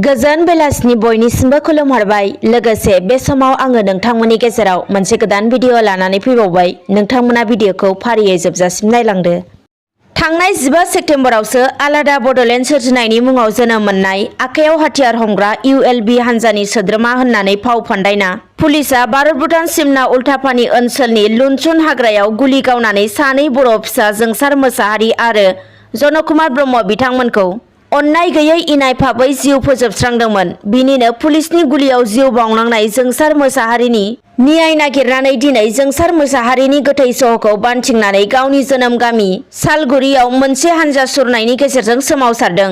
गोजोन बेलासिनि बयनिसिमबो खुलुमहरबाय। लोगोसे बे समाव आङो नोंथांमोननि गेजेराव मोनसे गोदान भिडिअ लानानै फैबावबाय। नोंथांमोना भिडिअखौ फारियै जोबजासिम नायलांदो। थांनाय 15 सेप्तेम्बरावसो आलादा बड'लेण्ड सोरजिनायनि मुङाव जोनोम मोननाय आखायाव हाथियार हमग्रा ULB हान्जानि सोद्रोमा होननानै फाव फान्दायना पुलिसआ भारत-भुटान सिमना उल्टापानि ओनसोलनि लुनसुन हाग्रायाव गुलि गावनानै सानै बर' फिसा जोंसार मोसाहारि आरो जनकुमार ब्रह्म बिथांमोनखौ अन्नाय गैयै इनाय फाबै जिउ फोजोबस्रांदोंमोन। बिनिनो पुलिसनि गुलियाव जिउ बावनांनाय जोंसार मोसाहारिनि न्याय नागिरनानै दिनै जोंसार मोसाहारिनि गोथै सह'खौ बानथिंनानै गावनि जोनोम गामि सालगुरियाव मोनसे हानजा सुरनायनि गेजेरजों सोमावसारदों।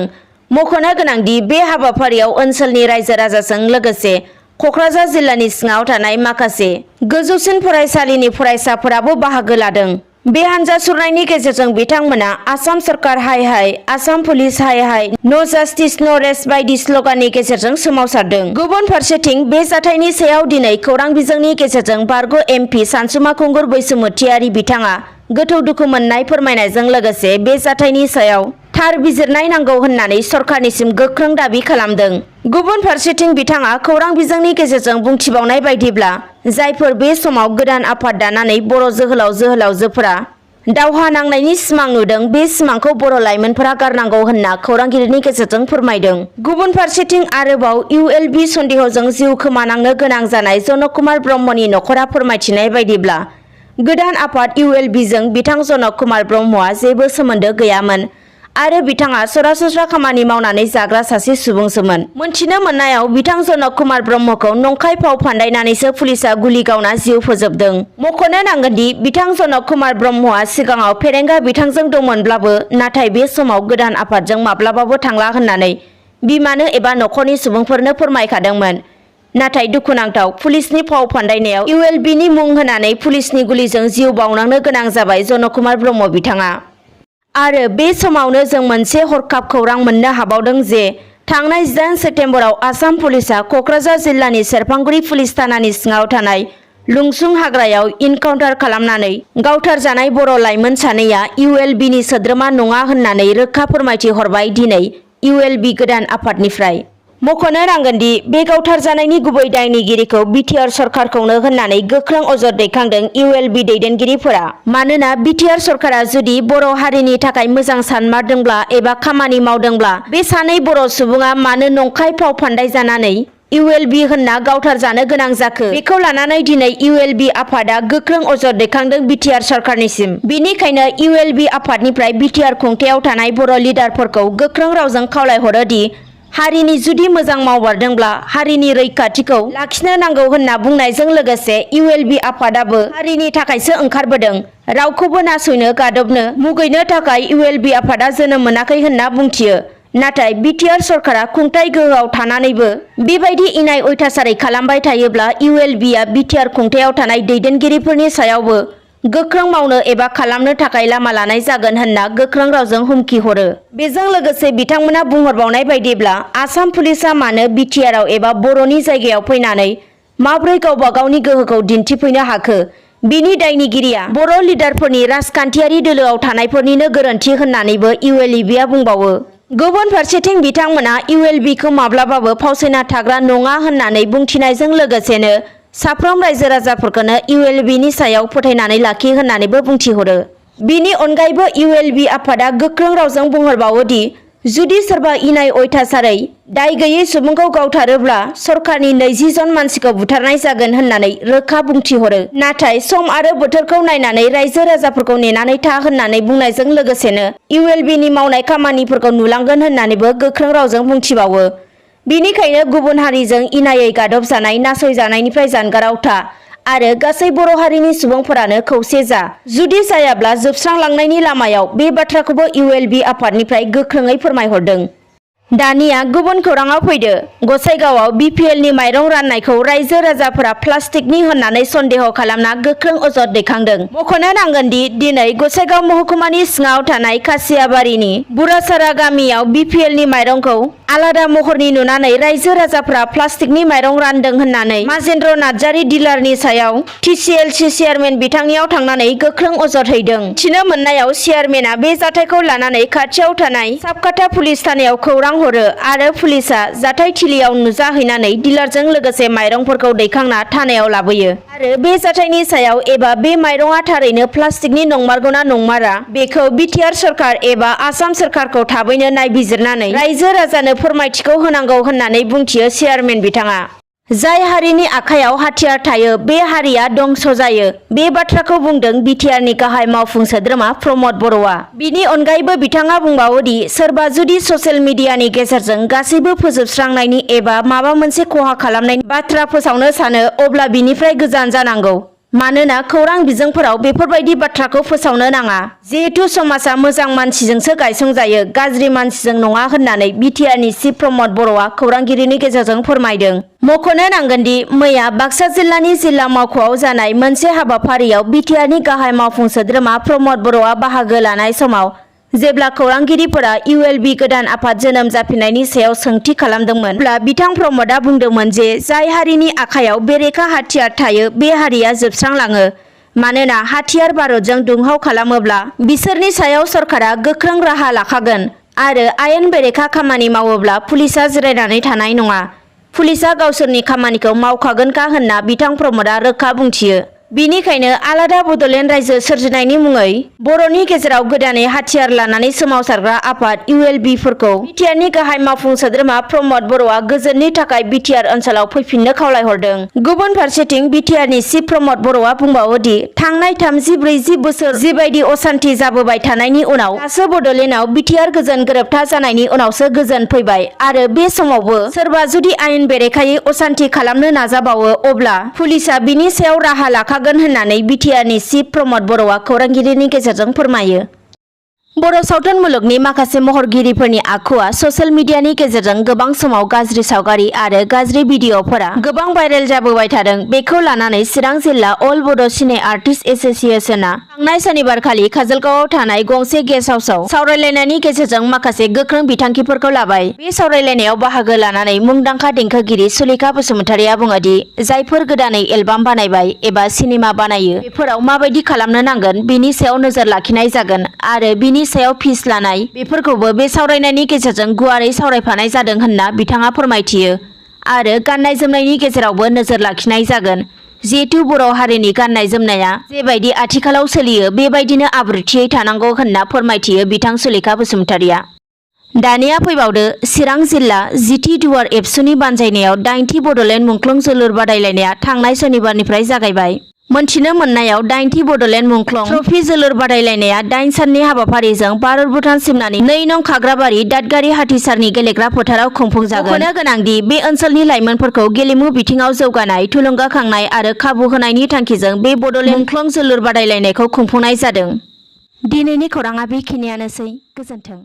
मख'नो गोनांदि बे हाबाफारियाव ओनसोलनि रायजो राजाजों लोगोसे क'क्राझार जिल्लानि सिङाव थानाय माखासे गोजौसिन फरायसालिनि फरायसाफोराबो बाहागो लादों। बे हानजा सुरनायनि गेजेरजों बिथांमोना आसाम सरकार हाय हाय, आसाम पुलिस हाय हाय, न' जास्टिस न' रेस्ट बायदि स्लगाननि गेजेरजों सोमावसारदों। गुबुन फारसेथिं बे जाथायनि सायाव दिनै खौरां बिजोंनि गेजेरजों बारग' MP सानसुमा खुंगुर बैसोमुथियारि बिथाङा गोथौ दुखु मोननाय फोरमायनायजों लोगोसे बे जाथायनि सायाव थार बिजिरनाय नांगौ होननानै सरकारनिसिम गोख्रों दाबि खालामदों। गुबुन फारसेथिं बिथाङा खौरां बिजोंनि गेजेरजों बुंथिबावनाय बायदिब्ला जायफोर बे समाव गोदान आफाद दानानै बर' जोहोलाव जोहोलावजोफोरा दावहा नांनायनि सिमां नुदों, बे सिमांखौ बर' लाइमोनफोरा गारनांगौ होनना खौरांगिरिनि गेजेरजों फोरमायदों। गुबुन फारसेथिं आरोबाव ULB सन्देहजों जिउ खोमानांनो गोनां जानाय जनकुमार ब्रह्मनि नखरा फोरमायथिनाय बायदिब्ला गोदान आफाद ULBजों बिथां जनक कुमार ब्रह्मआ जेबो सोमोन्दो गैयामोन आरो बिथाङा सरासनस्रा खामानि मावनानै जाग्रा सासे सुबुंसोमोन। मोनथिनो मोननायाव बिथां जनक कुमार ब्रह्मखौ नंखाय फाव फान्दायनानैसो पुलिसआ गुलि गावना जिउ फोजोबदों। मख'नो नांगोनदि बिथां जनक कुमार ब्रह्मआ सिगाङाव फेरेंगा बिथांजों दंमोनब्लाबो नाथाय बे समाव गोदान आफादजों माब्लाबाबो थांला होननानै बिमानो एबा नखरनि सुबुंफोरनो फोरमायखादोंमोन। नाथाय दुखुनांथाव पुलिसनि फाव फान्दायनायाव ULBनि मुं होनानै पुलिसनि गुलिजों जिउ बावनांनो गोनां जाबाय जनकुमार ब्रह्म बिथाङा। आरो बे समावनो जों मोनसे हरखाब खौरां मोननो हाबावदों जे थांनाय 18 सेप्तेम्बराव आसाम पुलिसआ क'क्राझार जिल्लानि सेरफांगुरि पुलिस थानानि सिङाव थानाय लुंसुं हाग्रायाव इनकाउन्टार खालामनानै गावथारजानाय बर' लाइमोन सानैया ULBनि सोद्रोमा नङा होननानै रोखा फोरमायथि हरबाय दिनै ULB गोदान आफादनिफ्राय। मख'नो नांगोनदि बे गावथारजानायनि गुबै दायनिगिरिखौ BTR सरकारखौनो होननानै गोख्रों अजद दैखांदों ULB दैदेनगिरिफोरा। मानोना BTR सरकारा जुदि बर' हारिनि थाखाय मोजां सानमारदोंब्ला एबा खामानि मावदोंब्ला बे सानै बर' सुबुङा मानो नंखाय फाव फान्दाय जानानै ULB होनना गावथारजानो गोनां जाखो, बेखौ लानानै दिनै ULB आफादा गोख्रों अजद दैखांदों BTR सरकारनिसिम। बेनिखायनो ULB आफादनिफ्राय BTR खुंथायाव थानाय बर' लिडारफोरखौ गोख्रों रावजों खावलायहरो दि हारिनि जुदि मोजां मावबारदोंब्ला हारिनि रैखाथिखौ लाखिनो नांगौ होनना बुंनायजों लोगोसे ULB आफादाबो हारिनि थाखायसो ओंखारबोदों, रावखौबो नासयनो गादबनो मुगैनो थाखाय ULB आफादा जोनोम मोनाखै होनना बुंथियो। नाथाय BTR सरकारा खुंथाय गोहोआव थानानैबो बेबायदि इनाय अयथासारै खालामबाय थायोब्ला ULBआ BTR खुंथायाव थानाय दैदेनगिरिफोरनि सायावबो गोख्रों मावनो एबा खालामनो थाखाय लामा लानाय जागोन होनना गोख्रों रावजों हुमखि हरो। बेजों लोगोसे बिथांमोना बुंहरबावनाय बायदिब्ला आसाम पुलिसआ मानो BTRआव एबा बर'नि जायगायाव फैनानै माब्रै गावबा गावनि गोहोखौ दिन्थिफैनो हाखो, बिनि दायनिगिरिया बर' लिडारफोरनि राजखान्थियारि दोलोआव थानायफोरनिनो गोरोन्थि होननानैबो ULBआ बुंबावो। गुबुन फारसेथिं बिथांमोना ULBखौ माब्लाबाबो फावसायना थाग्रा नङा होननानै बुंथिनायजों लोगोसेनो साफ्रोम रायजो राजाफोरखौनो ULBनि सायाव फोथायनानै लाखि होननानैबो बुंथिहरो। बिनि अनगायैबो ULB आफादा गोख्रों रावजों बुंहरबावो दि जुदि सोरबा इनाय अयथासारै दाय गैयै सुबुंखौ गावथारोब्ला सरकारनि 20 जन मानसिखौ बुथारनाय जागोन होननानै रोखा बुंथिहरो। नाथाय सम आरो बोथोरखौ नायनानै रायजो राजाफोरखौ नेनानै था होननानै बुंनायजों लोगोसेनो ULBनि मावनाय खामानिफोरखौ नुलांगोन होननानैबो गोख्रों रावजों बुंथिबावो। बेनिखायनो गुबुन हारिजों इनायै गादबजानाय नासयजानायनिफ्राय जानगाराव था आरो गासै बर' हारिनि सुबुंफोरानो खौसे जा। जुदि जायाब्ला जोबस्रांलांनायनि लामायाव, बे बाथ्राखौबो ULB आफादनिफ्राय गोख्रोङै फोरमायहरदों। दानिया गुबुन खौराङाव फैदो। गसाइगावआव BPLनि माइरं राननायखौ रायजो राजाफोरा प्लास्टिकनि होननानै सन्देह खालामना गोख्रों अजद दैखांदों। मख'नो नांगोनदि दिनै गसाइगाव महकुमानि सिङाव थानाय खासियाबारिनि बुरासारा गामियाव BPLनि माइरंखौ आलादा महरनि नुनानै रायजो राजाफोरा प्लास्टिकनि माइरं रानदों होननानै माजेन्द्र नार्जारी डिलारनि सायाव TCLC चेयारमेन बिथांनियाव थांनानै गोख्रों अजद हैदों। मिथिनो मोननायाव चेयारमेना बे जाथायखौ लानानै खाथियाव थानाय साबकाटा पुलिस थानायाव खौरां दैखांहरो आरो पुलिसआ जाथायथिलियाव नुजाहैनानै डिलारजों लोगोसे माइरंफोरखौ दैखांना थानायाव लाबोयो आरो बे जाथायनि सायाव एबा बे माइरंआ थारैनो प्लास्टिकनि नंमारगौना नंमारा बेखौ बिटिआर सरकार एबा आसाम सरकारखौ थाबैनो नायबिजिरनानै रायजो राजानो फोरमायथिखौ होनांगौ होननानै बुंथियो चेयारमेन बिथाङा। जाय हारिनि आखायाव हाथियार थायो बे हारिया दंस जायो बे बाथ्राखौ बुंदों बिटिआरनि गाहाय मावफुं सोद्रोमा प्रमद बर'आ। बिनि अनगायैबो बिथाङा बुंबावोदि सोरबा जुदि ससियेल मिडियानि गेजेरजों गासैबो फोजोबस्रांनायनि एबा माबा मोनसे खहा खालामनायनि बाथ्रा फोसावनो सानो अब्ला बिनिफ्राय गोजान जानांगौ। मानोना खौरां बिजोंफोराव बेफोरबायदि बाथ्राखौ फोसावनो नाङा। जिहेतु समाजा मोजां मानसिजोंसो गायसंजायो गाज्रि मानसिजों नङा होननानै बिटिआरनि चिफ प्रमद बर'आ खौरांगिरिनि गेजेरजों फोरमायदों। मख'नो नांगोनदि मैया बाक्सा जिल्लानि जिल्ला मावख'आव जानाय मोनसे हाबाफारियाव बिटिआरनि गाहाय मावफुं सोद्रोमा प्रमद बर'आ बाहागो लानाय समाव जेब्ला खौरांगिरिफोरा ULB गोदान आफाद जोनोम जाफिननायनि सायाव सोंथि खालामदोंमोन अब्ला बिथां प्रमदआ बुंदोंमोन जे जाय हारिनि आखायाव बेरेखा हाथियार थायो बे हारिया जोबस्रांलाङो। मानोना हाथियार भारतजों दुंहाव खालामोब्ला बिसोरनि सायाव सरकारा गोख्रों राहा लाखागोन आरो आयेन बेरेखा खामानि मावोब्ला पुलिसआ जिरायनानै थानाय नङा। पुलिसआ गावसोरनि खामानिखौ मावखागोनखा होनना बिथां प्रमदआ रोखा बुंथियो। बिनिखायनो आलादा बड'लेण्ड रायजो सोरजिनायनि मुङै बर'नि गेजेराव गोदानै हाथियार लानानै सोमावसारग्रा आफाद ULB-फोरखौ बिटिआरनि गाहाय मावफुं सोद्रोमा प्रमद बर'आ गोजोननि थाखाय बिटिआर ओनसोलाव फैफिननो खावलायहरदों। गुबुन फारसेथिं बिटिआरनि चिफ प्रमद बर'आ बुंबावोदि थांनाय 30-40 बोसोर जिबायदि असान्थि जाबोबाय थानायनि उनाव दासो बड'लेण्डआव बिटिआर गोजोन गोरोबथा जानायनि उनावसो गोजोन फैबाय आरो बे समावबो सोरबा जुदि आयेन बेरेखायै असान्थि खालामनो नाजाबावो अब्ला पुलिसआ बिनि सायाव राहा लाखागोन होननानै बिटिआरनि चिफ प्रमद बर'आ खौरांगिरिनि गेजेरजों फोरमायो। बर' सावथुन मुलुगनि माखासे महरगिरिफोरनि आखुआ ससियेल मिडियानि गेजेरजों गोबां समाव गाज्रि सावगारि आरो गाज्रि भिडिअफोरा गोबां भाइरेल जाबोबाय थादों। बेखौ लानानै चिरां जिल्ला अल बड' सिने आर्टिस्ट एस'सिएशनआ थांनाय सनिबारखालि काजलगावआव थानाय गंसे गेस्ट हाउसआव सावरायलायनायनि गेजेरजों माखासे गोख्रों बिथांखिफोरखौ लाबाय। बे सावरायलायनायाव बाहागो लानानै मुंदांखा देंखोगिरि सुलेखा बसुमतारिया बुङोदि जायफोर गोदानै एलबाम बानायबाय एबा सिनेमा बानायो बेफोराव माबायदि खालामनो नांगोन बेनि सायाव नोजोर लाखिनाय जागोन आरो बिनि सायाव फिस लानाय बेफोरखौबो बे सावरायनायनि गेजेरजों गुवारै सावरायफानाय जादों होनना बिथाङा फोरमायथियो आरो गाननाय जोमनायनि गेजेरावबो नोजोर लाखिनाय जागोन। जिहेतु बर' हारिनि गाननाय जोमनाया जेबायदि आथिखालाव सोलियो बेबायदिनो आब्रुथियै थानांगौ होनना फोरमायथियो बिथां सुलेखा बसुमतारिया। दानिया फैबावदो चिरां जिल्ला जिथि दुवार एबसुनि बानजायनायाव 8थि बड'लेण्ड मुंख्लं जोलुर बादायलायनाया थांनाय सनिबारनिफ्राय जागायबाय। मोनथिनो मोननायाव 8थि बड'लेण्ड मुंख्लं ट्रफी जोलुर बादायलायनाया 8 साननि हाबाफारिजों भारत भुटान सिमनानि 2 नं खाग्राबारि दादगारि हाथिसारनि गेलेग्रा फोथाराव खुंफुंजागोन। मख'नो गोनांदि बे ओनसोलनि लाइमोनफोरखौ गेलेमु बिथिङाव जौगानाय थुलुंगाखांनाय आरो खाबु होनायनि थांखिजों बे बड'लेण्ड मुंख्लं जोलुर बादायलायनायखौ खुंफुंनाय जादों। दिनैनि खौराङा बेखिनियानोसै। गोजोन्थों।